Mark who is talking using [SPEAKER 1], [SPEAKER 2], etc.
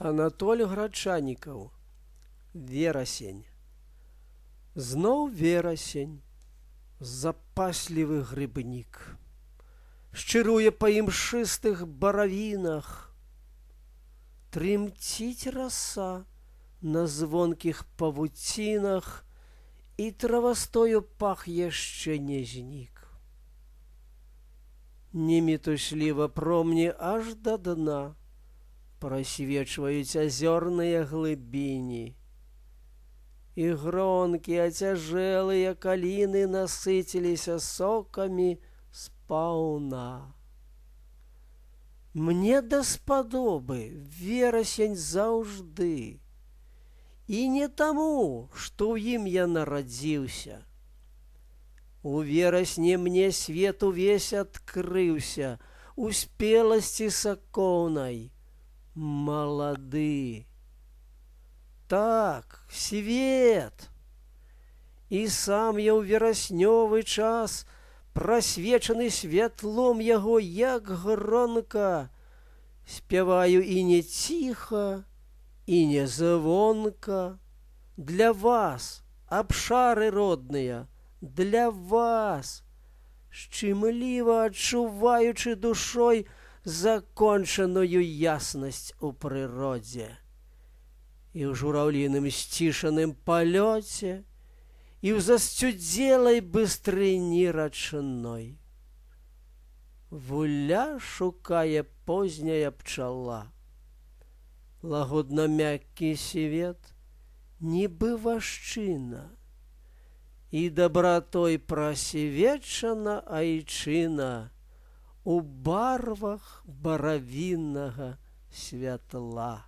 [SPEAKER 1] Анатоль Грачанікаў. Верасень. Зноў верасень, запаслівы грыбнік. Шчыруе па імшыстых баравінах. Трымціць раса на звонкіх павуцінах, і травастою пах яшчэ не знік. Немітусліва промні аж да дна прасвечваюць азёрныя глыбіні. І гронкі ацяжэлыя каліны насыціліся сокамі спаўна. Мне даспадобы верасень заўжды. І не таму, што ў ім я нарадзіўся. У верасні мне свет увесь адкрыўся у спеласці сакоўнай, малады. Так, свет! І сам я ў вераснёвы час, прасвечаны святлом яго, як гронка, спяваю і не ціха, і не звонка. Для вас, абшары родныя, для вас, шчымліва адчуваючы душой закончаную яснасць у прыродзе. І ў жураўліным сцішаным палёце, і ў засцюдзелай быстрыні рачной. Вуля шукае позняя пчала. Лагодна мяккі свет, нібы вашчына, і дабратой прасвечана айчына у барвах баравіннага святла.